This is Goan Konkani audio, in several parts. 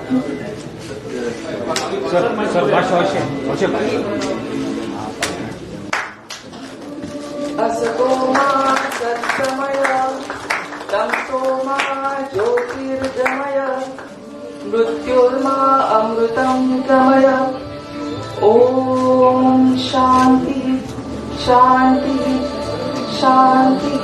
असतो मा सत्समय तमसो मा ज्योतिर्गमय मृत्योर्मा अमृतं गमय. ओम शांती शांती शांती.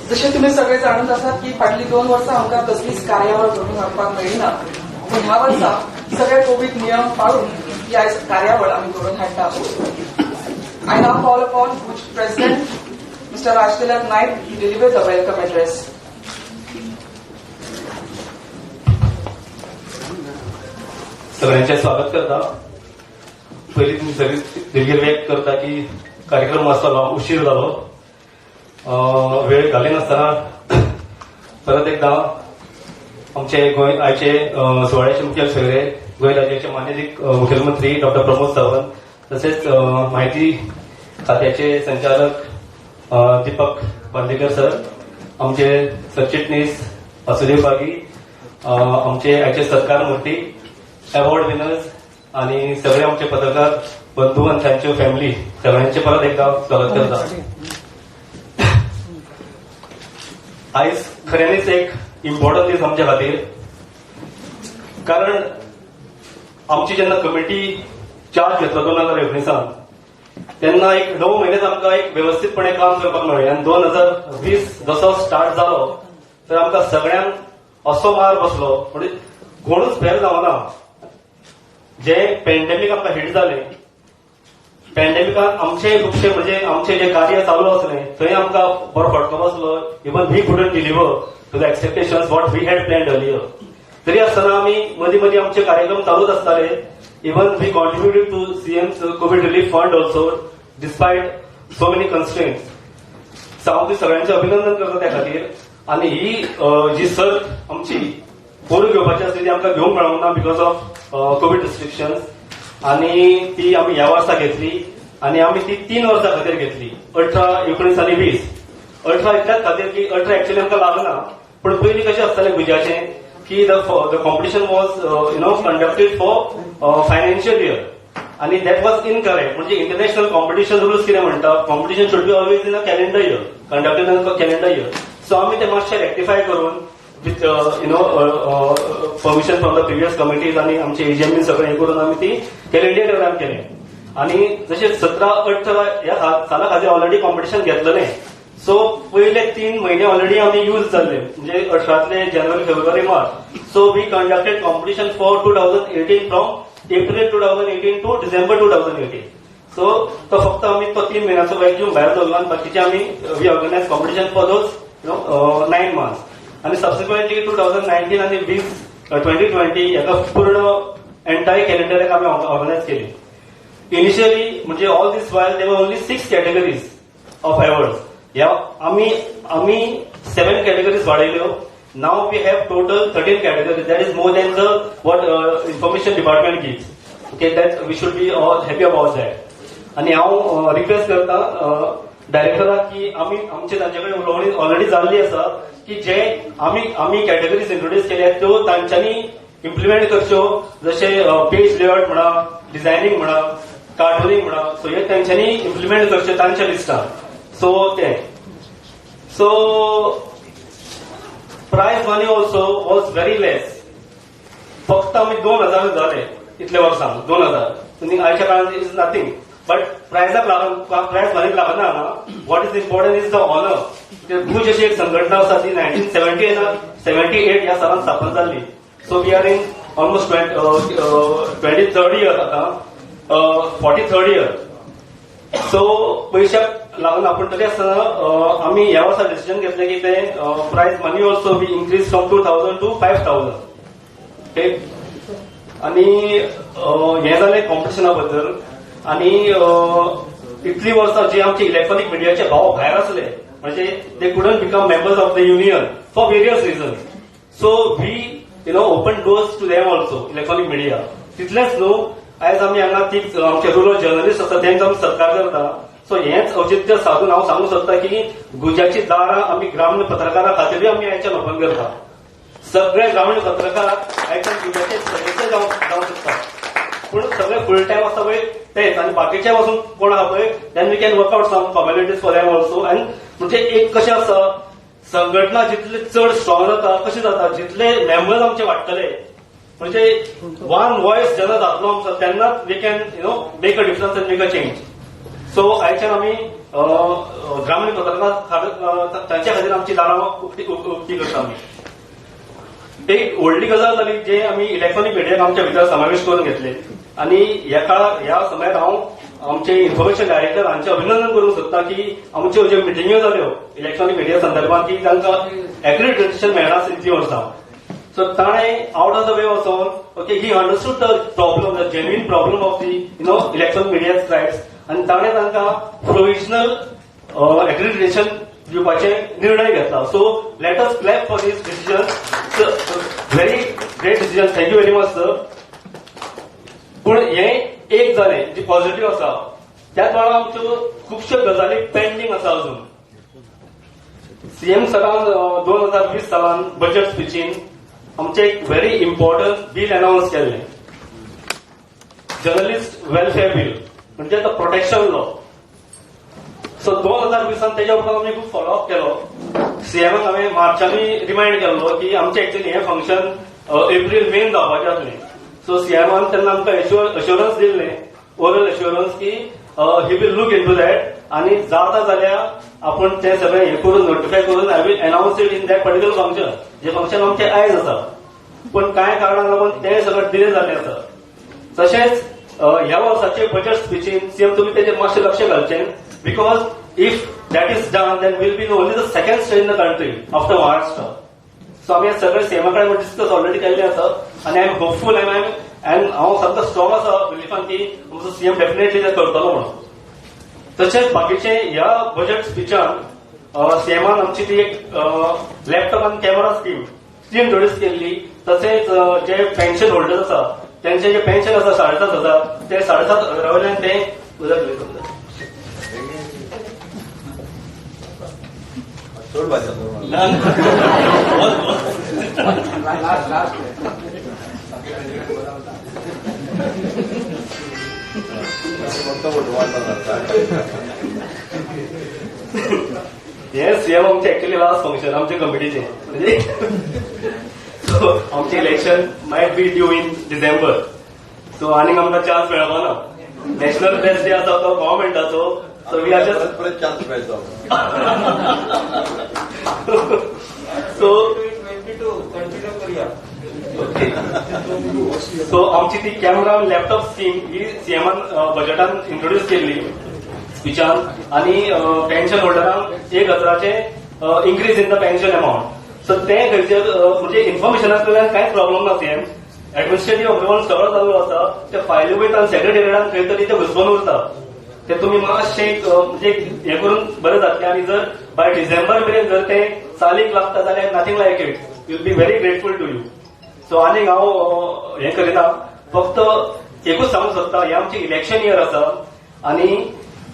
जशें तुमी सगळे जाणून आसात की फाटली 2 वर्सां आमकां कसलीच कार्यावळ घडोवन हाडपाक मेळ्ळी ना, पूण ह्या वर्सा सगळे कोवीड नियम पाळून ही आयज कार्यावळ आमी घडोवन हाडटा. I now call upon Bhuj President Mr. Rajtilak Naik to deliver the welcome address. सगळ्यांचे स्वागत करता. पयलीं तुमी सगळी दिलगीर व्यक्त करता की कार्यक्रम मातसो उशीर जालो. वेळ घालिनासतना परत एकदा आमचे गोंय आयचे सुवाळ्याचे मुखेल सोयरे गोंय राज्याचे मानेदीक मुखेलमंत्री डॉक्टर प्रमोद सावंत, तसेच माहिती खात्याचे संचालक दीपक बांदेकर सर, आमचे सरचिटणीस वासुदेव पागी, आमचे आयचे सत्कार मूर्ती, अवॉर्ड विनर्स आणि सगळे आमचे पत्रकार बंधू आणि त्यांच्यो फॅमिली, सगळ्यांचे परत एकदा स्वागत करता. आयज खऱ्यांनीच एक इम्पॉर्टंट दीस आमच्या खातीर, कारण आमची जेन्ना कमिटी चार्ज घेतलो 2019 तेन्ना एक 9 म्हयनेच आमकां एक वेवस्थीतपणे काम करपाक मेळ्ळें. आनी 2020 जसो स्टार्ट जालो तर आमकां सगळ्यांक असो मार बसलो, म्हणजे कोणूच फेल जावना. जे पॅन्डेमीक आमकां हिट जालें, पॅन्डेमिकान आमचे खुबशे म्हणजे आमचे जे कार्य चालू आसलें थंय आमकां बरो फटको बसलो. Even we couldn't deliver to the expectations what we had planned earlier. तरी आसतना आमी मदीं मदीं आमचे कार्यक्रम चालूच आसताले. Even we contributed to CM's COVID relief fund also, despite so many constraints. So हांव सगळ्यांचे अभिनंदन करता त्या खातीर. आनी ही जी सर्त आमची पोरू घेवपाची आसली ती आमकां घेवंक मेळोंक ना because of Covid restrictions, आनी ती आमी ह्या वर्सा घेतली आनी आमी ती 3 वर्सां खातीर घेतली, 18, 19 आनी 20. 18 इतल्याच खातीर की 18 एक्चुअली आमकां लागना, पूण पयलीं कशें आसतालें भुजाचें की the competition was conducted for financial year, आनी that was incorrect. म्हणजे इंटरनॅशनल कॉम्पिटिशन रुल्स कितें म्हणटा, competition should be always in a calendar year, conducted in a calendar year. So आमी ते मातशें रेक्टिफाय करून with permission from the previous committees आनी आमचे एजीएम सगळें हें करून आमी ती कॅलेंडर इयरान केलें. आनी जशें 17, 18 ह्या साला खातीर ऑलरेडी कॉम्पिटिशन घेतलेलें, सो पयले 3 म्हयने ऑलरेडी आमी यूज जाल्ले, म्हणजे 18तले जानेवारी, फेब्रुवारी, मार्च. So we conducted competition for 2018 from April 2018 to December 2018. So तो फक्त आमी तो 3 म्हयन्याचो वॅक्यूम भायर दवरलो आनी बाकीचे आमी we organise competition for those 9 months. आनी सबसिक्वेंटली 2019 आनी 2020 हेका पूर्ण एंटायर कॅलेंडराक आमी ऑर्गनायज केली. इनिशियली म्हणजे all this while there were only 6 categories of awards. ह्या आमी 7 categories वाडयल्यो. Now we have total 13 categories. That is more than the what information department gives. Okay, that we should be all happy about that. आनी हांव रिक्वेस्ट करता डायरेक्टराक की आमी आमचे तांचे कडेन उलोवणी ऑलरेडी जाल्ली आसा की जे आमी कॅटेगरीज इंट्रोड्यूस केल्या त्यो तांच्यांनी इम्प्लिमेंट करच्यो, जशे पेज लेआउट म्हणा, डिझायनींग म्हणा, कार्टूनिंग म्हणा, सो हे तांच्यांनी इम्प्लिमेंट करचे तांच्या लिस्टार. सो ते so prize money also was very less. फक्त आमी 2000 जाले इतले वर्सां, 2000 आनी आयच्या काळान is nothing. But प्रायजाक लागून, प्रायज मनीक लागना. What is important is the honour. भूज अशी एक संघटना आसा ती 1978 ह्या सालान स्थापन जाल्ली. So we are in almost 23rd year आतां, 43rd year. सो पयशाक लागून आपूण तरी आसतना आमी ह्या वर्सा डिसिजन घेतलें की ते prize money also be increase from 2,000 to 5,000. Okay, आनी हें जालें कॉम्पिटिशना बद्दल. आनी इतली वर्सां जी आमची इलेक्ट्रॉनिक मिडियाचे भाव भायर आसले, म्हणजे they couldn't become members of the union for various reasons, so we open doors to them also, electronic media. तितलेंच न्हू, आयज आमी हांगा ती आमचे रुरल जर्नलिस्ट आसा तेंचो आमी सत्कार करता. सो हेंच औचित्य साधून हांव सांगूंक सोदता की गुजाची दारां आमी ग्रामीण पत्रकारां खातीरूय आमी आयच्यान ओपन करता. सगळे ग्रामीण पत्रकार आयच्यान गुजाचे सदस्य जावंक शकता, पूण सगळे फूल टायम आसता पळय तेच, आनी बाकीचे पासून कोण आहा पळय then we can work out some formalities for them also. आनी म्हणजे एक कशें आसा, संघटना जितले चड स्ट्रॉंग जाता, कशें जाता, जितले मेंबर्स आमचे वाडटले, म्हणजे वन वॉयस जेन्ना जातलो आमचो तेन्नाच we can make a difference and make a change. So आयच्यान आमी ग्रामीण पत्रकार तांच्या खातीर आमची दारां उक्ती उक्ती करता आमी. एक व्हडली गजाल जाली जे आमी इलेक्ट्रॉनिक मिडियाक आमच्या भितर समावेश करून घेतले. आनी ह्या काळार ह्या समयार हांव आमचे इन्फॉर्मेशन डायरेक्टर हांचे अभिनंदन करूंक सोदता की आमच्यो ज्यो मिटिंग्यो जाल्यो इलेक्ट्रॉनिक मिडिया संदर्भात की तांकां एक्रेडिटेशन मेळना इतलीं वर्सां. सो ताणें आवट ऑफ the way वचोन, okay, he understood the problem, the genuine problem of the electronic media rights, आनी ताणें तांकां प्रोविजनल एक्रेडिटेशन दिवपाचे निर्णय घेतला. So let us clap for this decision, very great decision, thank you very much sir. पूण हें एक जालें जी पॉझिटिव्ह आसा. त्याच वेळार आमच्यो खुबश्यो गजाली पेंडींग आसा अजून. सीएम सरान 2020 सालान बजेट स्पिचीन आमचें एक व्हेरी इम्पॉर्टंट बील अनावन्स केल्लें, जर्नलिस्ट वेलफेअर बील, म्हणजे तो प्रोटेक्शन लॉ. सो 2020ान तेज्या उपरांत आमी खूब फॉलोअप केलो. सीएमाक हांवें मार्चांनी रिमायंड केल्लो की आमचें एक्चुअली हें फंक्शन एप्रील मेन जावपाचें आसलें. सो सीएमान तेन्ना आमकां एश्योरन्स दिल्लें, ओरल एश्योरन्स की he will look into that आनी जाता जाल्यार आपूण तें सगळें हें करून नोटिफाय करून I will announce it in that particular function, J function आमचें आयज आसा. पूण कांय कारणाक लागून तें सगळें डिले जाल्लें आसा. तशेंच ह्या वर्साचे बजेट स्पिचीन सीएम तुमी तेजेर मातशें लक्ष घालचें, because if that is done then we'll be only the second state in the country after Maharashtra. So आमी हे सगळे सीएमा कडेन डिस्कस ऑलरेडी केल्ले आसा आनी I am hopeful and हांव सामको स्ट्रॉंग आसा बिलिफान की आमचो सीएम डेफिनेटली ते करतलो म्हणून. तशेंच बाकीचे ह्या बजेट स्पिचान सीएमान आमची ती एक लॅपटॉप आनी कॅमेरा स्कीम ती इंट्रोड्यूस केल्ली. तशेंच जे पेन्शन होल्डर्स आसा तेंचे जे पेन्शन आसा 7,500, ते 7,500 वयल्यान ते उदक चड भाजी. हे सीएम आमचे एक्चुअली लास्ट फंक्शन आमच्या कमिटीचे, म्हणजे आमचे election might be due in December. So आनीक आमकां चान्स मेळपा ना. नॅशनल प्रेस डे आसा तो गव्हर्मेंटाचो, so we are just परत चान्स मेळचो. सो कंटिन्यू करूया. सो आमची ती कॅमेरा लॅपटॉप स्कीम ही सीएमान बजेटान इंट्रोड्यूस केल्ली स्पिचान, आनी pension होल्डरांक 1,000 increase in the pension amount. So तें खंयचेर म्हणजे इन्फॉर्मेशना कडल्यान कांयच प्रॉब्लम ना. सीएम एडमिनिस्ट्रेटीव अप्रुवल सगळो चालू आसा, ते फायली वयता आनी सेक्रेटेरियटान खंय तरी ते घुसपून उरता. ते तुमी मातशें म्हणजे हें करून बरें जातलें. आनी जर बाय डिसेंबर मेरेन जर तें चालीक लागता जाल्यार nothing like it, will be very grateful to you. So आनीक हांव हें करिना, फक्त एकूच सांगूंक सोदता, हें आमचें इलेक्शन इयर आसा आनी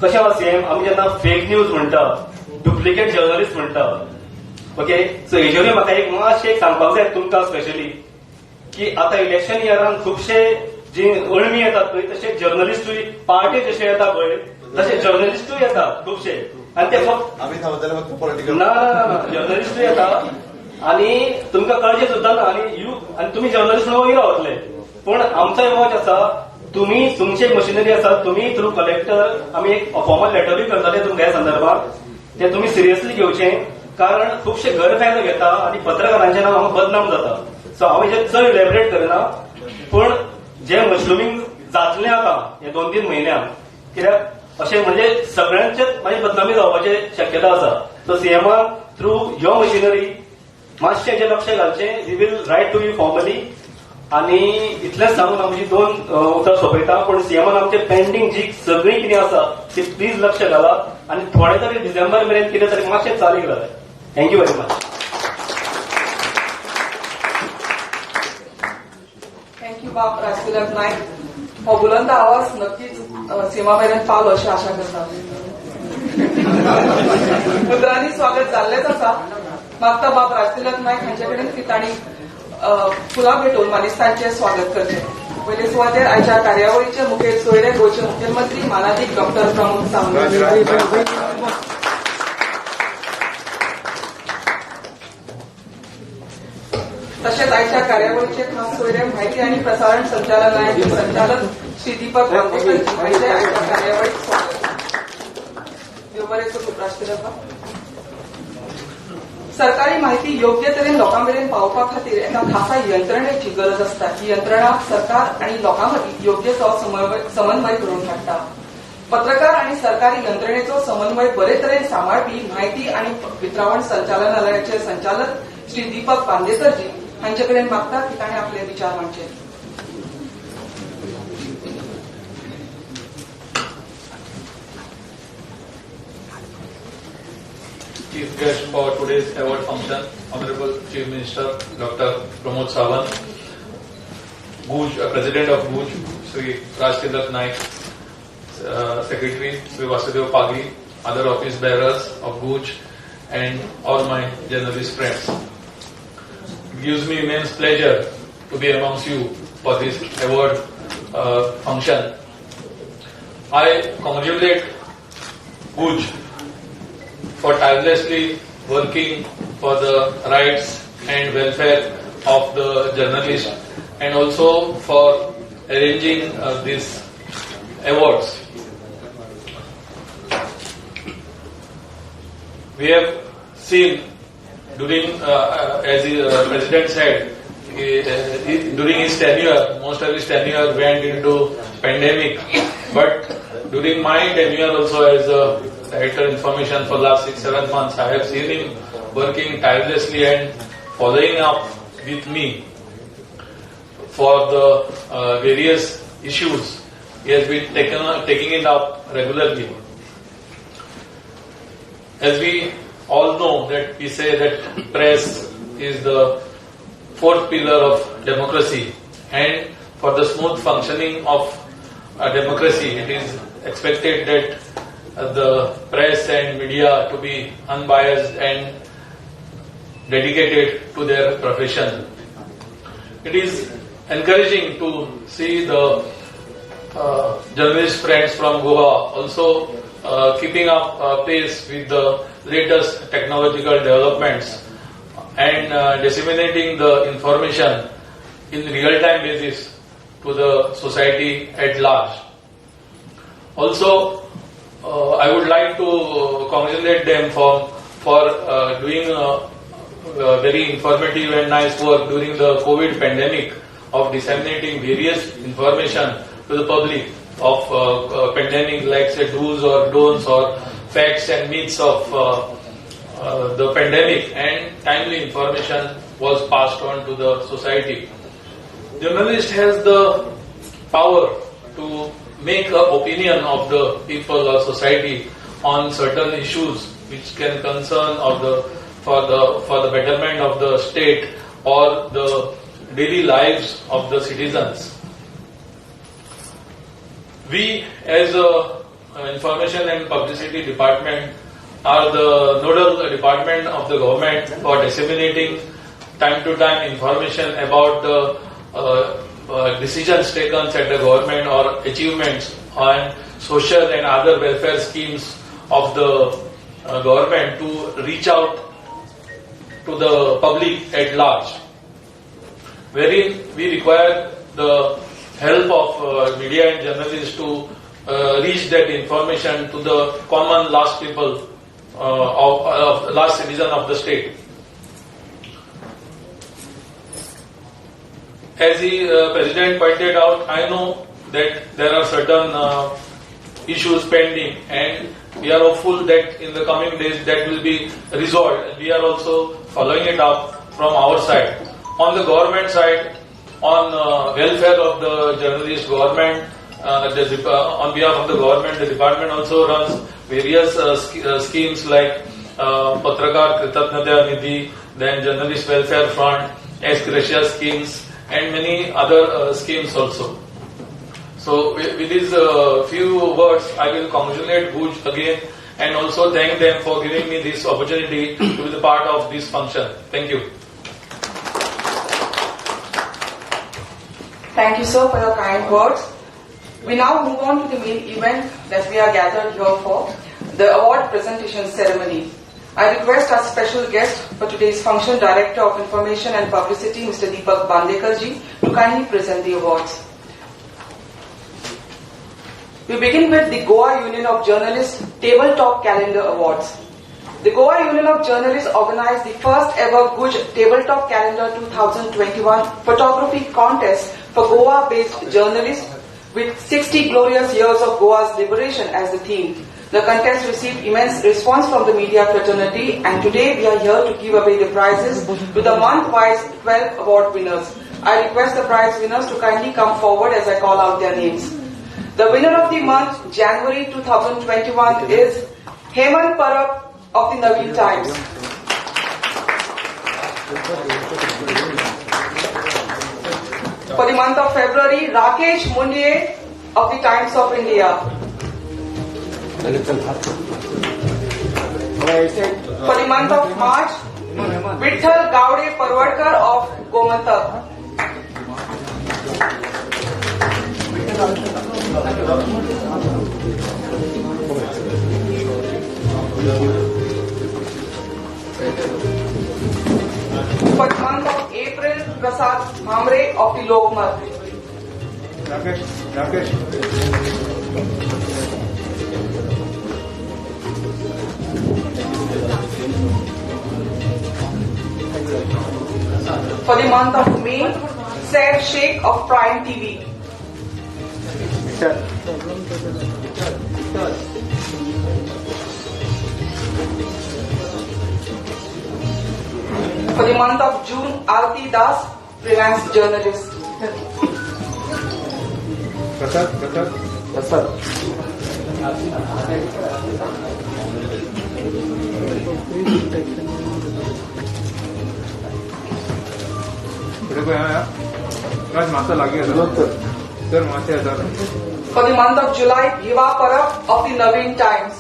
कशें आसा सीएम, आमी जेन्ना फेक न्यूज म्हणटा, डुप्लिकेट जर्नलिस्ट म्हणटा, ओके, सो हेजेरूय म्हाका एक मातशें एक सांगपाक जाय तुमकां स्पेशली की आतां इलेक्शन इयरान खुबशे जी अळमी येतात पळय, तशे जर्नलिस्टूय पार्टी जशे येता पळय तशे जर्नलिस्टूय येतात खुबशे, आनी ते फक्त आमी सांगतले फक्त पॉलिटिकल ना ना ना जर्नलिस्टूय येता आनी तुमकां कळचें सुद्दां ना, आनी you आनी तुमी जर्नलिस्ट म्हणून वयर रावतले. पूण आमचो वॉच आसा, तुमी तुमची एक मशिनरी आसा, तुमी थ्रू कलेक्टर आमी एक फॉर्मल लेटरूय करतले तुमकां ह्या संदर्भात, ते तुमी सिरियसली घेवचें, कारण खुबशे गैरफायदो घेता आनी पत्रकारांचें नांव हांगा बदनाम जाता. सो हांव हेजेर चड इलेबरेट करिना, पण जे मशरूमिंग जातलें आतां हे 2-3 म्हयन्यान, कित्याक अशें म्हणजे सगळ्यांचेच मागीर बदनामी जावपाची शक्यता आसा. सो सीएमान थ्रू your machinery मातशें हेजें लक्ष घालचें. We will write to you formally. आनी इतलेंच सांगून हांव म्हजी 2 उतरां सोंपयता. पूण सीएमान आमचे पेंडींग जी सगळीं कितें आसा ती प्लीज लक्ष घाला आनी थोडे तरी डिसेंबर मेरेन कितें तरी मातशें चालीक लायात. Thank you very much. Thank you बाब राजतिलक नायक. हो बुलंद आवाज नक्कीच सीमा मेरेन पावलो अशी आशा करता. उतरांनी स्वागत जाल्लेंच आसा. मागता बाब राजतिलक नायक हांचे कडेन की तांणी फुलां भेटोवन मानेस्तांचें स्वागत करचें. पयले सुवातेर आयच्या कार्यावळीचे मुखेल सोयरे गोंयचे मुखेलमंत्री मानादीक डॉक्टर प्रमोद सावंत. तशेंच आयच्या कार्यावळीचे खास सोयरे माहिती आनी प्रसारण संचालनालयाचे संचालक श्री दीपक बांदेकर हांचे आयच्या कार्यावळीक स्वागत. देव बरें करूं राजतिलक. सरकारी माहिती योग्य तरेन लोकां मेरेन पावोवपा खातीर एका खासा यंत्रणेची गरज आसता. ही यंत्रणा सरकार आनी लोकां मदीं योग्य तो समन्वय करून हाडटा. पत्रकार आनी सरकारी यंत्रणेचो समन्वय बरे तरेन सांबाळपी माहिती आनी वितरावण संचालनालयाचे संचालक श्री दीपक बांदेकरजी हांचे कडेन मागता की ताणें आपले विचार मांडचे. Chief guest for today's award function, Honorable Chief Minister Dr. Pramod Sawant, Guj, President of Guj, Sri Raj Tilak Naik, Secretary Sri Vasudev Pagri, other office bearers of Guj, and all my journalist friends. It gives me immense pleasure to be amongst you for this award function. I congratulate Guj for tirelessly working for the rights and welfare of the journalists, and also for arranging these awards. We have seen during, as the President said, during his tenure, most of his tenure went into pandemic, but during my tenure also as a Director Information for last 6-7 months, I have seen him working tirelessly and following up with me for the various issues. He has been taking it up regularly. As we all know that we say that press is the fourth pillar of democracy, and for the smooth functioning of a democracy, it is expected that the press and media to be unbiased and dedicated to their profession. It is encouraging to see the journalist friends from Goa also keeping up pace with the latest technological developments and disseminating the information in real-time basis to the society at large. Also, I would like to congratulate them for doing very informative and nice work during the COVID pandemic of disseminating various information to the public of pandemic, like say do's or don'ts or facts and myths of the pandemic, and timely information was passed on to the society. Journalist has the power to make an opinion of the people or society on certain issues which can concern or for the betterment of the state or the daily lives of the citizens. We as a Information and Publicity Department are the nodal department of the government for disseminating time to time information about the decisions taken at the government or achievements on social and other welfare schemes of the government to reach out to the public at large, wherein we require the help of media and journalists to reach that information to the common last people of last citizen of the state. As the President pointed out, I know that there are certain issues pending, and we are hopeful that in the coming days that will be resolved. We are also following it up from our side. On the government side, on welfare of the journalist, government, on behalf of the government, the department also runs various schemes like Patrakar Kritatnata Nidhi, then Journalist Welfare Fund, Ex Gratia schemes, and many other schemes also. So with these few words, I will congratulate GUJ again and also thank them for giving me this opportunity to be the part of this function. Thank you. Thank you, sir, for your kind words. We now move on to the main event that we are gathered here for, the award presentation ceremony. I request our special guest for today's function, Director of Information and Publicity, Mr. Deepak Bandekar ji, to kindly present the awards. We begin with the Goa Union of Journalists Tabletop Calendar Awards. The Goa Union of Journalists organized the first ever GUJ Tabletop Calendar 2021 photography contest for Goa-based journalists with 60 glorious years of Goa's liberation as the theme. The contest received immense response from the media fraternity, and today we are here to give away the prizes to the month-wise 12 award winners. I request the prize winners to kindly come forward as I call out their names. The winner of the month, January 2021, is Hemant Parab of the Naveen Times. For the month of February, Rakesh Mundye of the Times of India. For the month of March, Vitthal Gawde Parwadkar of Gomantak. For the month of April, Prasad Hamre of the Lokmat. Rakesh, Rakesh. For the month of May, Saif Sheikh of Prime TV. For the month of June, Aarti Das, freelance journalist. Prasad, Prasad. Prasad. For the month of July, Bhiva Parab of the Naveen Times.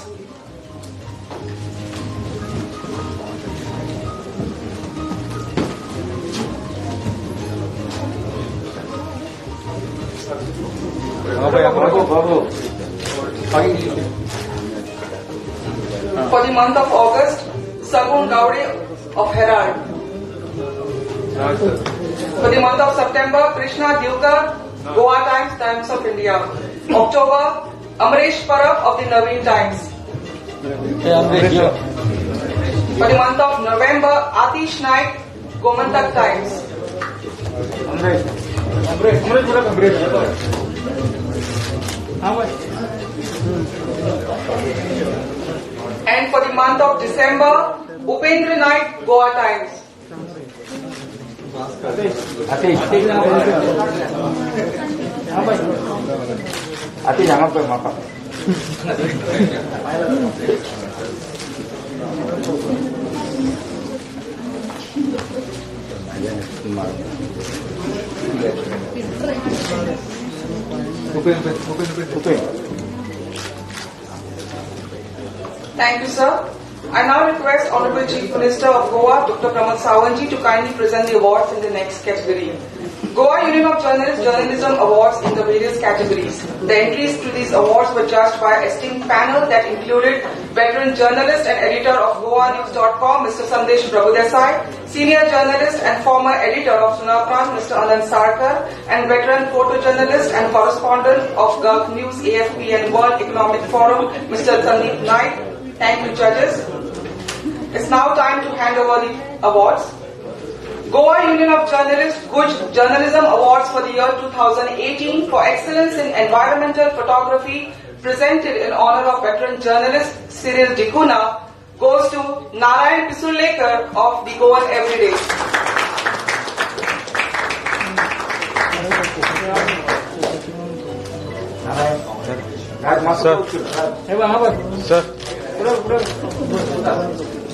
For the month of August, Sagun Gawde of Herald. For the month of September, Krishna Divkar, Goa Times, Times of India. October, Amresh Parab of the Naveen Times. For the month of November, Atish Naik, Gomantak Times. And for the month of December, Upendra Naik, Goa Times. Thank you, sir. I now request Honorable Chief Minister of Goa, Dr. Pramod Sawant ji, to kindly present the awards in the next category. Goa Union of Journalists Journalism Awards in the various categories. The entries to these awards were judged by an esteemed panel that included veteran journalist and editor of GoaNews.com, Mr. Sandesh Prabhudesai, senior journalist and former editor of Sunaprant, Mr. Anand Sarkar, and veteran photojournalist and correspondent of Gulf News, AFP and World Economic Forum, Mr. Sandeep Naik. Thank you, judges. It's now time to hand over the awards. Goa Union of Journalists GUJ Journalism Awards for the year 2018 for excellence in environmental photography, presented in honor of veteran journalist Cyril D'Cunha, goes to Narayan Pissurlekar of the Goan Everyday. Sir.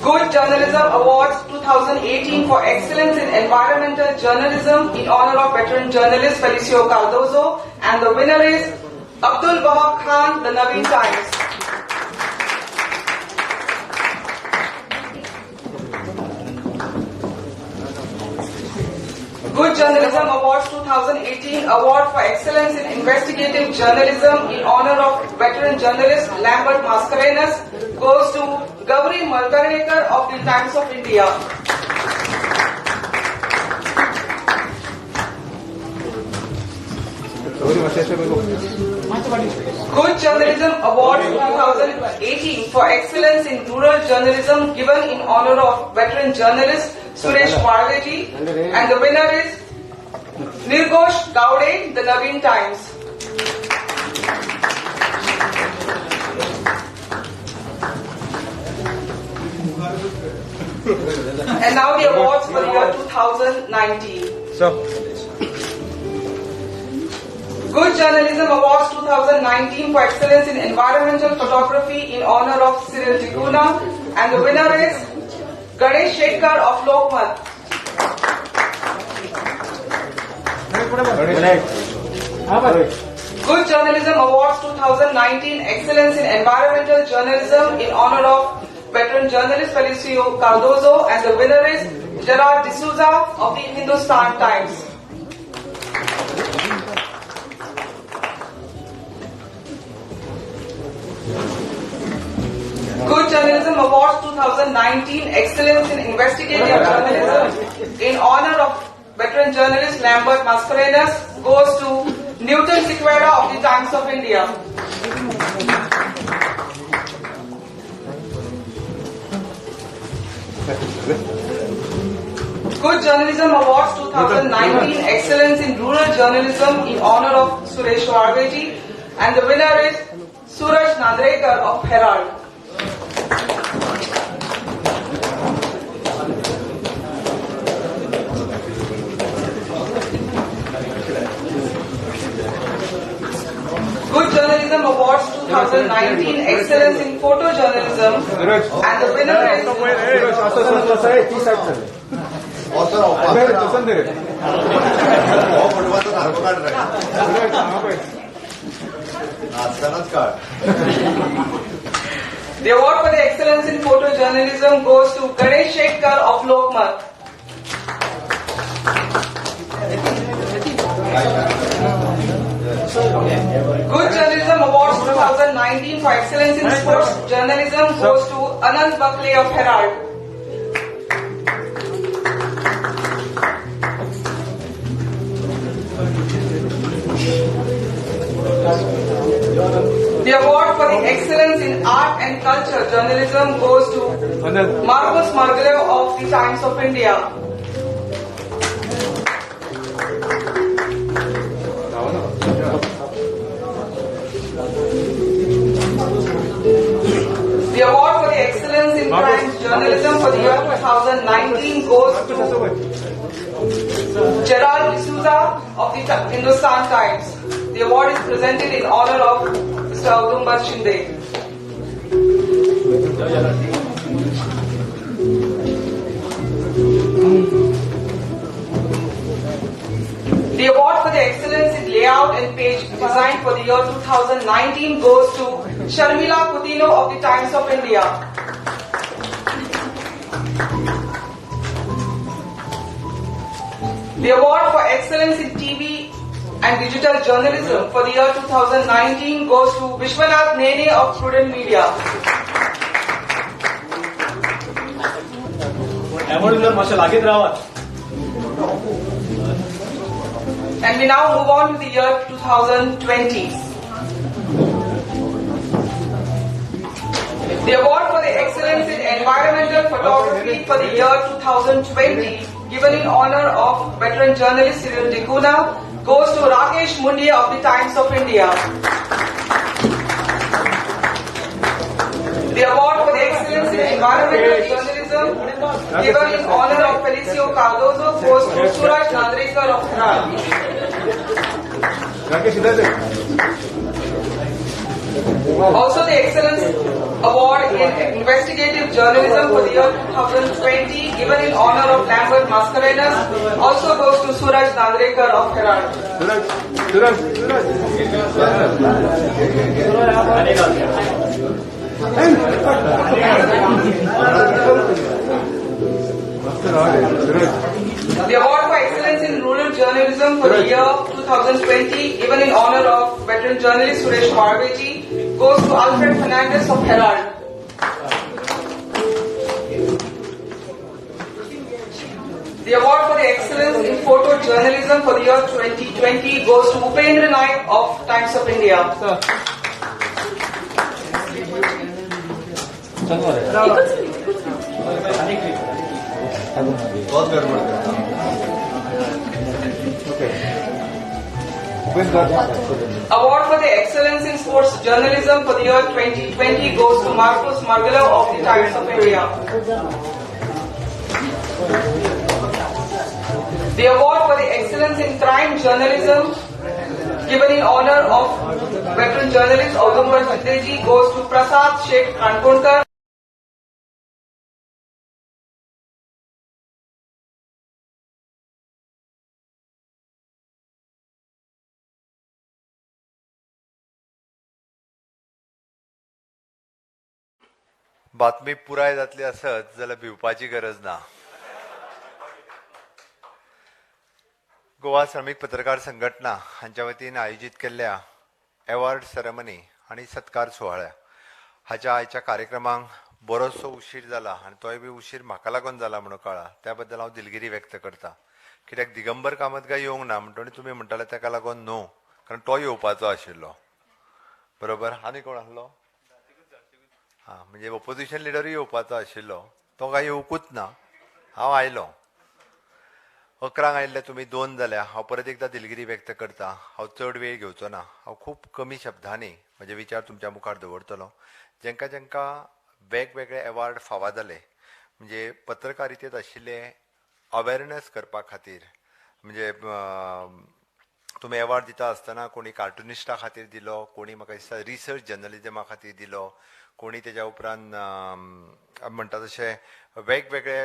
Good Journalism Awards 2018 for excellence in environmental journalism in honor of veteran journalist Felicio Cardozo, and the winner is Abdul Wahab Khan, the Naveen Times. Good Journalism Awards 2018 Award for Excellence in Investigative Journalism in honor of veteran journalist Lambert Mascarenhas goes to Gauri Malkarnekar of the Times of India. Good Journalism Awards 2018 for Excellence in Rural Journalism given in honor of veteran journalist Suresh Parveji, and the winner is Nirghosh Gaude, the Naveen Times. And now the awards for the year 2019. Sir. Good Journalism Awards 2019 for Excellence in Environmental Photography in honor of Cyril D'Cunha, and the winner is Ganesh Shetkar of Lokmat. Good Journalism Awards 2019 Excellence in Environmental Journalism in honor of veteran journalist Felicio Cardozo, and the winner is Gerard D'Souza of the Hindustan Times. Good Journalism Awards 2019 Excellence in Investigative Journalism in honor of veteran journalist Lambert Mascarenhas goes to Newton Sequeira of the Times of India. Good Journalism Awards 2019 Excellence in Rural Journalism in honor of Suresh Warveji, and the winner is Suraj Nandrekar of Herald. Good Journalism Awards 2019 Excellence in Photojournalism, and the winner is The award for the excellence in photojournalism goes to Ganesh Shetkar of Lokmat. Good Journalism Awards 2019 for excellence in sports journalism goes to Anand Bakle of Herald. The award for the excellence in art and culture journalism goes to Marcos Margallo of the Times of India. The award for the excellence in crime journalism for the year 2019 goes to Gerald D'Souza of the Hindustan Times. The award is presented in honor of Mr. Audumbar Shinde. The award for the excellence in layout and page design for the year 2019 goes to Sharmila Coutinho of the Times of India. The award for excellence in TV and digital journalism for the year 2019 goes to Vishwanath Nene of Prudent Media. And we now move on to the year 2020. The award for the excellence in environmental photography for the year 2020 given in honor of veteran journalist Cyril D'Cunha, goes to Rakesh Mundia of the Times of India. The award for the excellence in environmental journalism, given in honor of Felicio Cardozo, goes to Suraj Nandrekar of Herald. Also, the Excellence Award in Investigative Journalism for the year 2020, given in honor of Lambert Mascarenas, also goes to Suraj Nandrekar of Herald. Suraj, Suraj, Suraj. The award for excellence in rural journalism for the year 2020, given in honor of veteran journalist Suresh Parveji, goes to Alfred Fernandez of Herald. The award for the excellence in photo journalism for the year 2020 goes to Upendra Naik of Times of India. बहुत गडबड करता. Award for the excellence in sports journalism for the year 2020 goes to Marcos Margalo of the Times of India. The award for the excellence in crime journalism, given in honor of veteran journalist Audumbar Chatterjee, goes to Prasad Sheikh Kankonkar. बातमी पुराय जातली आसत जाल्यार भिवपाची गरज ना. गोवा श्रमीक पत्रकार संघटना हांच्या वतीन आयोजीत केल्ल्या एवॉर्ड सेरेमनी आनी सत्कार सुवाळ्या हाच्या आयच्या कार्यक्रमांक बरोचसो उशीर जाला आनी तोय बी उशीर म्हाका लागून जाला म्हणून कळ्ळा. त्या बद्दल हांव दिलगिरी व्यक्त करता. कित्याक दिगंबर कामत काय येवंक ना म्हणटकीर तुमी म्हणटाले ताका लागून न्हू, कारण तो येवपाचो आशिल्लो. बरोबर. आनी कोण आसलो? हां, म्हणजे ओपोजिशन लिडरूय येवपाचो आशिल्लो, तो काय येवकूच ना. हांव आयलो 11 आयिल्ले, तुमी 2 जाल्या. हांव परत एकदां दिलगिरी व्यक्त करता. हांव चड वेळ घेवचो ना. हांव खूब कमी शब्दांनी म्हजे विचार तुमच्या मुखार दवरतलो. जेंका जेंका वेगवेगळे एवॉर्ड फावा जाले, म्हणजे पत्रकारितेंत आशिल्ले अवेरनेस करपा खातीर, म्हणजे तुमी एवॉर्ड दिता आसतना कोणी कार्टुनिस्टा खातीर दिलो, कोणी म्हाका दिसता रिसर्च जर्नलिजमा खातीर दिलो, कोणी तेज्या उपरांत म्हणटा तशें वेगवेगळे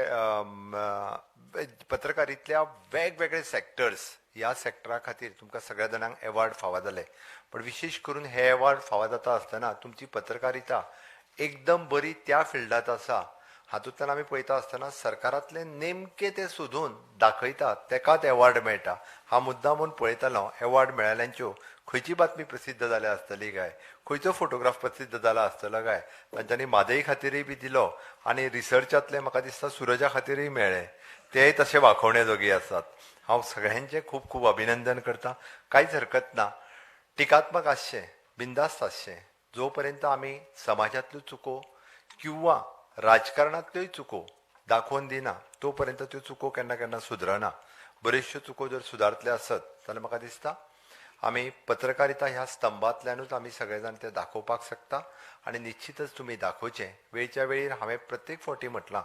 पत्रकारितल्या वेगवेगळे सेक्टर्स, ह्या सेक्टरा खातीर तुमकां सगळ्या जाणांक एवॉर्ड फावा जाले. पण विशेश करून हे एवॉर्ड फावा जाता आसतना तुमची पत्रकारिता एकदम बरी त्या फिल्डांत आसा, हातूंतल्यान आमी पळयता आसतना सरकारांतले नेमके ते सोदून दाखयतात, तेकाच एवॉर्ड मेळटा. हांव मुद्दाम म्हूण पळयतालो एवॉर्ड मेळिल्ल्यांच्यो खंयची बातमी प्रसिद्ध जाल्या आसतली काय, खंयचो फोटोग्राफ प्रसिद्ध जाला आसतलो काय. तांच्यांनी म्हादय खातीरय बी दिलो आनी रिसर्चांतले म्हाका दिसता सुरजा खातीरय मेळ्ळे, तेय तशे वाखोवणे जोगी आसात. हांव सगळ्यांचें खूब खूब अभिनंदन करता. कांयच हरकत ना, टिकात्मक आसचें, बिंदास्त आसचें. जो पर्यंत आमी समाजांतल्यो चुको किंवा राजकारणांतल्योय चुको दाखोवन दिना तो पर्यंत त्यो चुको केन्ना केन्ना सुदरना. बऱ्योचश्यो चुको जर सुदारतले आसत जाल्यार म्हाका दिसता आमी पत्रकारिता ह्या स्तंभांतल्यानूच आमी सगळे जाण ते दाखोवपाक शकता आनी निश्चितच तुमी दाखोवचें. वेळच्या वेळीर हांवें प्रत्येक फावटी म्हटलां,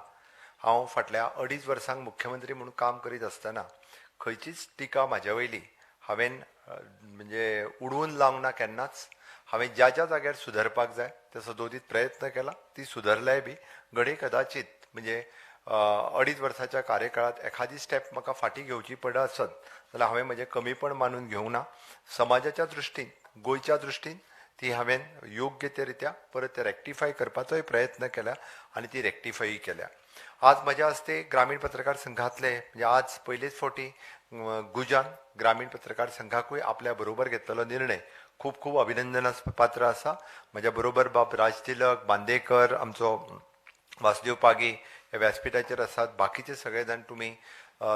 हांव फाटल्या 2.5 वर्सांक मुख्यमंत्री म्हणून काम करीत आसतना खंयचीच टिका म्हाज्या वयली हांवें म्हणजे उडोवन लावंक ना केन्नाच. हांवें ज्या ज्या जाग्यार सुदारपाक जाय ते सदोदीत प्रयत्न केला, ती सुदारल्याय बी. घडये कदाचित म्हणजे 2.5 वर्साच्या कार्यकाळांत एखादी स्टेप म्हाका फाटीं घेवची पडत आसत जाल्यार हांवें म्हजें कमीपण मानून घेवंक ना. समाजाच्या दृश्टीन, गोंयच्या दृश्टीन ती हांवें योग्य ते रित्या परत ते रेक्टिफाय करपाचोय प्रयत्न केला आनी ती रेक्टिफाय केल्या. आज म्हज्या हस्ते ग्रामीण पत्रकार संघातले, म्हणजे आज पयलेच फावटी गुजान ग्रामीण पत्रकार संघाकूय आपल्या बरोबर घेतलेलो निर्णय खूब खूब अभिनंदनास पात्र आसा. म्हज्या बरोबर बाब राजतिलक बांदेकर, आमचो वासुदेव पागी हे व्यासपिठाचेर आसात, बाकीचे सगळे जाण तुमी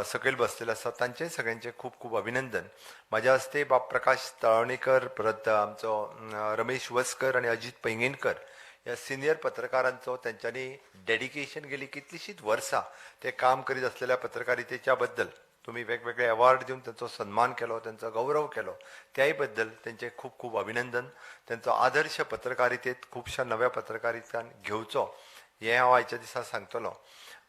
सकयल बसलेले आसात, तांचें सगळ्यांचें खूब खूब अभिनंदन. म्हज्या हस्ते बाब प्रकाश तळवणेकर, परत आमचो रमेश वस्कर आनी अजीत पैंगीणकर ह्या सिनियर पत्रकारांचो तेंच्यांनी डेडिकेशन गेली कितलीशींच वर्सां ते काम करीत आसलेल्या पत्रकारितेच्या बद्दल तुमी वेगवेगळे अवॉर्ड दिवन तांचो सन्मान केलो, तांचो गौरव केलो, त्याय बद्दल तेंचें खूब खूब अभिनंदन. तेंचो आदर्श पत्रकारितेत खुबश्या नव्या पत्रकारितान घेवचो हें हांव आयच्या दिसा सांगतलो.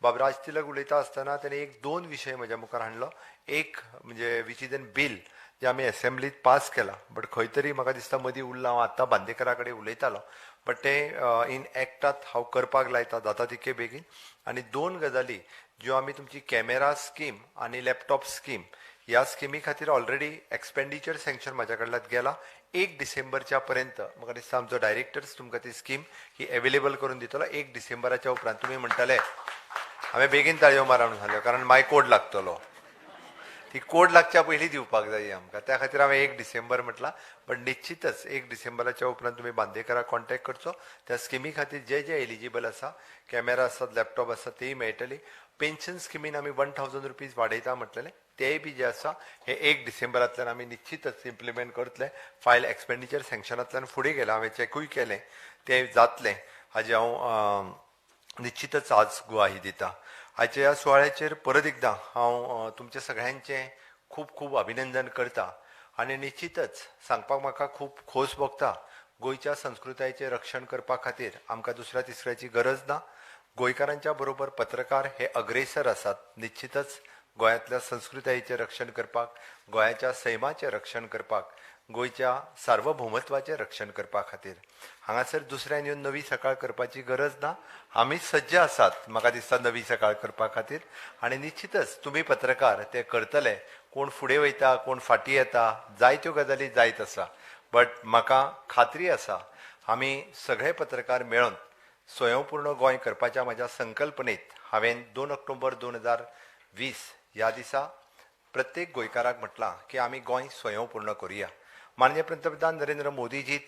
बाब राज तिलक उलयता आसतना तेणें एक दोन विशय म्हज्या मुखार हाडलो. एक म्हणजे which is an bill जे आमी एसेंब्लीत पास केला, बट खंय तरी म्हाका दिसता मदीं उरलां. हांव आत्तां बांदेकरा कडेन उलयतालो, बट तें इन एक्टात हांव करपाक लायता जाता तितके बेगीन. आनी दोन गजाली ज्यो आमी तुमची कॅमेरा स्कीम आनी लॅपटॉप स्कीम, ह्या स्किमी खातीर ऑलरेडी एक्सपेंडिचर सँक्शन म्हाज्या कडल्यान गेला. 1 डिसेंबरच्या पर्यंत म्हाका दिसता आमचो डायरेक्टर्स तुमकां ती स्कीम ही एवेलेबल करून दितलो. 1 डिसेंबराच्या उपरांत तुमी म्हणटले हांवें बेगीन ताळयो मारा म्हणून सांगलें, कारण मागीर कोड लागतलो, ती कोड लागच्या पयलीं दिवपाक जाय आमकां, त्या खातीर हांवें 1 डिसेंबर म्हटलां. बट निश्चितच 1 डिसेंबराच्या उपरांत तुमी बांदेकराक कॉन्टॅक्ट करचो. त्या स्किमी खातीर जे जे एलिजिबल आसा, कॅमेरा आसात, लॅपटॉप आसा, तेय मेळटली. पेन्शन स्किमीन आमी 1000 रुपीज वाडयता म्हटलेलें, तेय बी जे आसा हे 1 डिसेंबरांतल्यान आमी निश्चितच इम्प्लिमेंट करतले. फायल एक्सपेंडिचर सँक्शनांतल्यान फुडें गेलां, हांवें चॅकूय केलें, तें जातलें हाजें हांव निश्चितच आज गुवाही दिता. आयच्या ह्या सुवाळ्याचेर परत एकदां हांव तुमच्या सगळ्यांचें खूब खूब अभिनंदन करता आनी निश्चितच सांगपाक म्हाका खूब खोस भोगता. गोंयच्या संस्कृतायेचें रक्षण करपा खातीर आमकां दुसऱ्या तिसऱ्याची गरज ना. गोंयकारांच्या बरोबर पत्रकार हे अग्रेसर आसात. निश्चितच गोंयांतल्या संस्कृतायेचें रक्षण करपाक, गोंयाच्या सैमाचें रक्षण करपाक, गोंयच्या सार्वभौमत्वाचें रक्षण करपा खातीर हांगासर दुसऱ्यान येवन नवी सकाळ करपाची गरज ना. आमी सज्ज आसात म्हाका दिसता नवी सकाळ करपा खातीर. आनी निश्चितच तुमी पत्रकार ते करतले. कोण फुडें वयता, कोण फाटीं येता, जायत्यो गजाली जायत आसा, बट म्हाका खात्री आसा आमी सगळे पत्रकार मेळून स्वयंपूर्ण गोंय करपाच्या म्हाज्या संकल्पनेत हांवें 2 ऑक्टोबर 2020 ह्या दिसा प्रत्येक गोंयकाराक म्हटलां की आमी गोंय स्वयंपूर्ण करुया. माननीय पंतप्रधान नरेंद्र मोदीजी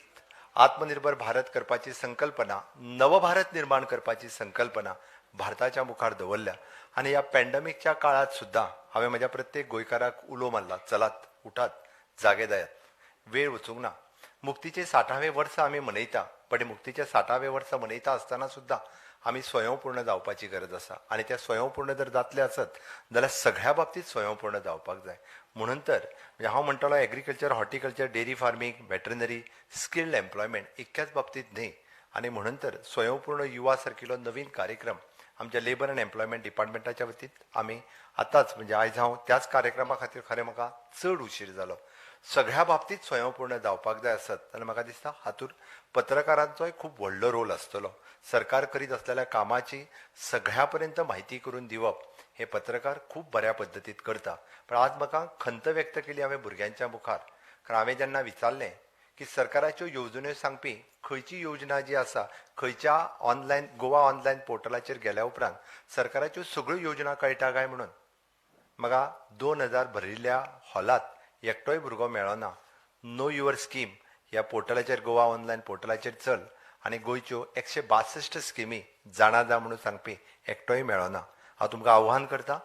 आत्मनिर्भर भारत करपाची संकल्पना, नवभारत निर्माण करपाची संकल्पना भारताच्या मुखार दवरल्या. आनी ह्या पॅन्डेमिकच्या काळात सुद्दां हांवें म्हज्या प्रत्येक गोंयकाराक उलो मारला, चलात, उठात, जागे जायात, वेळ वचूंक ना. मुक्तीचे 60वें वर्स आमी मनयता, पण मुक्तीचे 60वें वर्स मनयता आसतना सुद्दां आमी स्वयंपूर्ण जावपाची गरज आसा. आनी त्या स्वयंपूर्ण जर जातले आसत जाल्यार सगळ्या बाबतींत स्वयंपूर्ण जावपाक जाय. म्हणून तर म्हणजे हांव म्हणटलो agriculture, horticulture, dairy farming, veterinary, skilled employment इतक्याच बाबतींत न्ही. आनी म्हणून तर स्वयंपूर्ण युवा सारकिलो नवीन कार्यक्रम आमच्या लेबर अँड एम्प्लॉयमेंट डिपार्टमेंटाच्या वतीन आमी आतांच म्हणजे आयज हांव त्याच कार्यक्रमा खातीर खरें म्हाका चड उशीर जालो. सगळ्या बाबतींत स्वयंपूर्ण जावपाक जाय आसत जाल्यार म्हाका दिसता हातूंत पत्रकारांचोय खूब व्हडलो रोल आसतलो. सरकार करीत आसलेल्या कामाची सगळ्या पर्यंत म्हायती करून दिवप हे पत्रकार खूब बऱ्या पद्दतीत करता. पण आज म्हाका खंत व्यक्त केली हांवें भुरग्यांच्या मुखार, कारण हांवें जेन्ना विचारलें की सरकाराच्यो येवजण्यो सांगपी खंयची योजना जी आसा, खंयच्या ऑनलायन गोवा ऑनलायन पोर्टलाचेर गेल्या उपरांत सरकाराच्यो सगळ्यो योजना कळटा काय म्हणून, म्हाका 2000 भरिल्ल्या हॉलात एकटोय भुरगो मेळना. नो your scheme ह्या पोर्टलाचेर, गोवा ऑनलायन पोर्टलाचेर चल आनी गोंयच्यो 162 स्किमी जाणा जा म्हणून सांगपी एकटोय मेळना. हांव तुमकां आव्हान करता,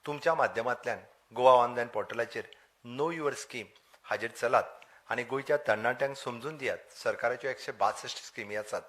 तुमच्या माध्यमांतल्यान गोवा ऑनलायन पोर्टलाचेर नो your scheme हाजेर चलात आनी गोंयच्या तरणाट्यांक समजून दियात सरकाराच्यो 162 स्किमी आसात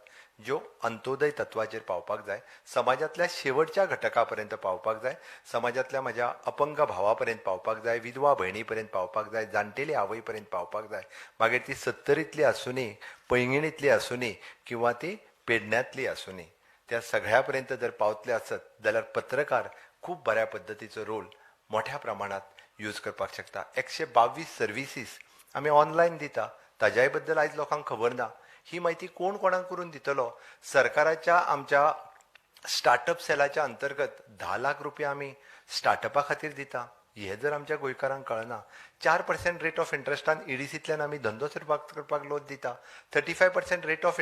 ज्यो अंत्योदय तत्वाचेर पावपाक जाय, समाजांतल्या शेवटच्या घटका पर्यंत पावपाक जाय, समाजांतल्या म्हज्या अपंग भावा पर्यंत पावपाक जाय, विधवा भयणी पर्यंत पावपाक जाय, जाणटेली आवय पर्यंत पावपाक जाय. मागीर ती 70तली आसुनी, पैंगिणींतली आसुनी किंवा ती पेडण्यांतली आसुनी, त्या सगळ्या पर्यंत जर पावतले आसत जाल्यार पत्रकार खूब बऱ्या पद्दतीचो रोल मोठ्या प्रमाणात यूज करपाक शकता. 122 सर्विसीस आमी ऑनलायन दिता, ताज्याय बद्दल आयज लोकांक खबर ना. ही म्हायती कोण कोणाक करून दितलो? सरकाराच्या आमच्या स्टार्टअप सेलाच्या अंतर्गत 10 लाख रुपया आमी स्टार्टअपा खातीर दिता, हे जर आमच्या गोंयकारांक कळना. 4% रेट ऑफ इंट्रस्टान ईडीसींतल्यान आमी धंदो करपाक लोन दिता. 35% रेट ऑफ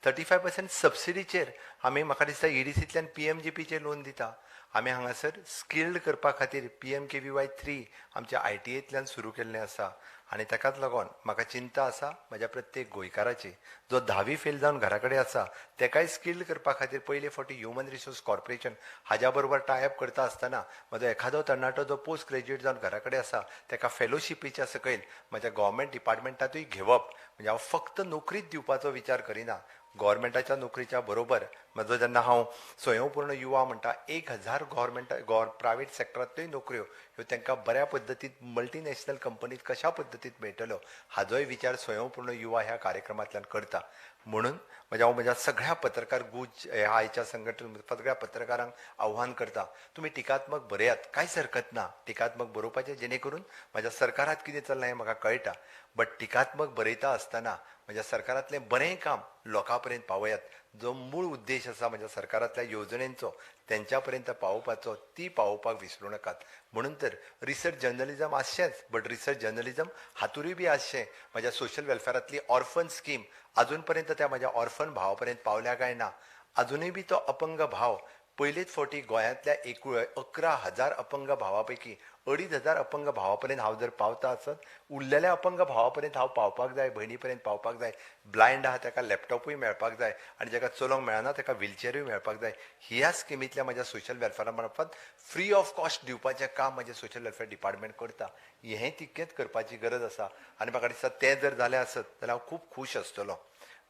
35% सबसिडीचेर आमी म्हाका दिसता ईडीसींतल्यान PMGPचेर लोन दिता. आमी हांगासर स्किल्ड करपा खातीर PMKVY 3 आमच्या ITAंतल्यान सुरू केल्लें आसा. आनी ताकाच लागून म्हाका चिंता आसा म्हज्या प्रत्येक गोंयकाराची, जो 10वी फेल जावन घरा कडेन आसा तेकाय स्किल्ड करपा खातीर पयले फावटी ह्युमन रिसोर्स कॉर्पोरेशन हाज्या बरोबर टायअप करता आसतना म्हजो एखादो तरणाटो जो पोस्ट ग्रेज्युएट जावन घरा कडेन आसा तेका फेलोशिपीच्या सकयल म्हज्या गव्हर्मेंट डिपार्टमेंटांतूय घेवप, म्हणजे हांव फक्त नोकरीच दिवपाचो विचार करिना, गव्हर्मेंटाच्या नोकरीच्या बरोबर म्हजो जेन्ना हांव स्वयंपूर्ण युवा म्हणटा, 1000 गव्हर्मेंट प्रायवेट सेक्टरांतल्योय नोकऱ्यो ह्यो तांकां बऱ्या पद्दतीन मल्टीनॅशनल कंपनीत कशा पद्दतीन मेळटल्यो हाजोय विचार स्वयंपूर्ण युवा ह्या कार्यक्रमांतल्यान करता. म्हणून हांव म्हज्या सगळ्या पत्रकार गुज ह्या आयच्या संघटन सगळ्या पत्रकारांक आव्हान करता, तुमी टिकात्मक बरयात, कांयच हरकत ना टिकात्मक बरोवपाचें, जेणे करून म्हज्या सरकारांत कितें चल्लां हें म्हाका कळटा. बट टिकात्मक बरयता आसतना म्हज्या सरकारांतलें बरें काम लोकां पर्यंत पावयात. जो मूळ उद्देश आसा म्हज्या सरकारांतल्या येवजणेंचो तेंच्या पर्यंत पावोवपाचो, ती पावोवपाक विसरूं नाकात. म्हणून तर रिसर्च जर्नलिजम आसचेंच, बट रिसर्च जर्नलिजम हातूरूय बी आसचें. म्हज्या सोशल वेलफेरांतली ऑर्फन स्कीम अजून पर्यंत त्या म्हज्या ऑर्फन भावा पर्यंत पावल्या काय ना? अजुनूय बी तो अपंग भाव पयलेच फावटी गोंयांतल्या 11,000 अपंग भावा पैकी 2,500 अपंग भावा पर्यंत हांव जर पावता आसत, उरलेल्या अपंग भावा पर्यंत हांव पावपाक जाय, भयणी पर्यंत पावपाक जाय. ब्लायंड आहा ताका लॅपटॉपूय मेळपाक जाय आनी जाका चलोवंक मेळना ताका व्हिलचेरूय मेळपाक जाय. ह्या स्किमींतल्या म्हज्या सोशल वेलफेरा मार्फत फ्री ऑफ कॉस्ट दिवपाचें काम म्हजें सोशल वेलफेर डिपार्टमेंट करता. हें तितकेंच करपाची गरज आसा आनी म्हाका दिसता तें जर जालें आसत जाल्यार हांव खूब खूश आसतलो.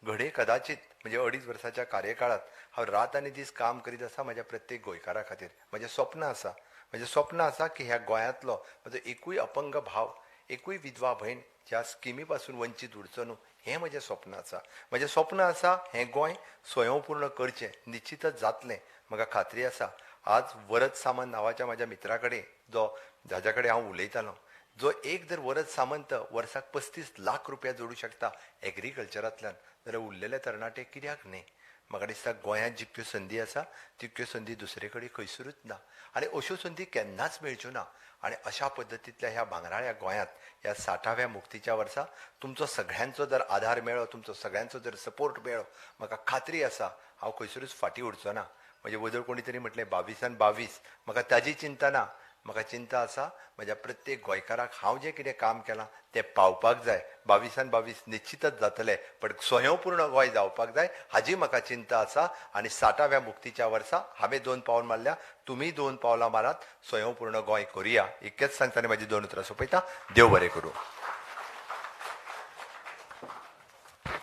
घडये कदाचित म्हणजे 2.5 वर्साच्या कार्यकाळात हांव रात आनी दीस काम करीत आसा म्हज्या प्रत्येक गोंयकारा खातीर. म्हजें स्वप्न आसा, म्हजें स्वप्न आसा की ह्या गोंयांतलो म्हजो एकूय अपंग भाव, एकूय विधवा भयण ह्या स्किमी पासून वंचीत उरचो न्हू, हें म्हजें स्वप्न आसा. म्हजें स्वप्न आसा हें गोंय स्वयंपूर्ण करचें, निश्चितच जातलें, म्हाका खात्री आसा. आज वरद सामंत नांवाच्या म्हज्या मित्रा कडेन, जो जाज्या कडेन हांव उलयतालो, जो एक जर वरद सामंत वर्साक 35 लाख रुपया जोडूं शकता एग्रीकल्चरांतल्यान, जाल्यार उरलेले तरणाटे कित्याक न्ही? म्हाका दिसता गोंयांत जितक्यो संदी आसा तितक्यो संदी दुसरे कडेन खंयसरूच ना आनी अश्यो संदी केन्नाच मेळच्यो ना. आनी अशा पद्दतींतल्या ह्या भांगराळ्या गोंयांत ह्या 60व्या मुक्तीच्या वर्सा तुमचो सगळ्यांचो जर आधार मेळ्ळो, तुमचो सगळ्यांचो जर सपोर्ट मेळ्ळो, म्हाका खात्री आसा हांव खंयसरूच फाटीं उरचो ना. म्हजे वदळ कोणी तरी म्हटलें 22 22, म्हाका ताजी चिंता ना. म्हाका चिंता आसा म्हज्या प्रत्येक गोंयकाराक हांव जें कितें काम केलां तें पावपाक जाय. 22 22 निश्चितच जातलें, पण स्वयंपूर्ण गोंय जावपाक जाय हाजी म्हाका चिंता आसा. आनी 60व्या मुक्तीच्या वर्सा हांवें 2 पावल मारल्या, तुमी 2 पावलां मारात, स्वयंपूर्ण गोंय करुया. इतकेंच सांगता आनी म्हाजी 2 उतरां सोंपयता. देव बरें करूं.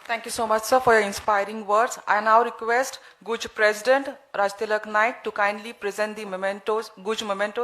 Thank you so much, sir, for your inspiring words. I now request GUJ President Rajtilak Naik to kindly present the mementos, GUJ mementos.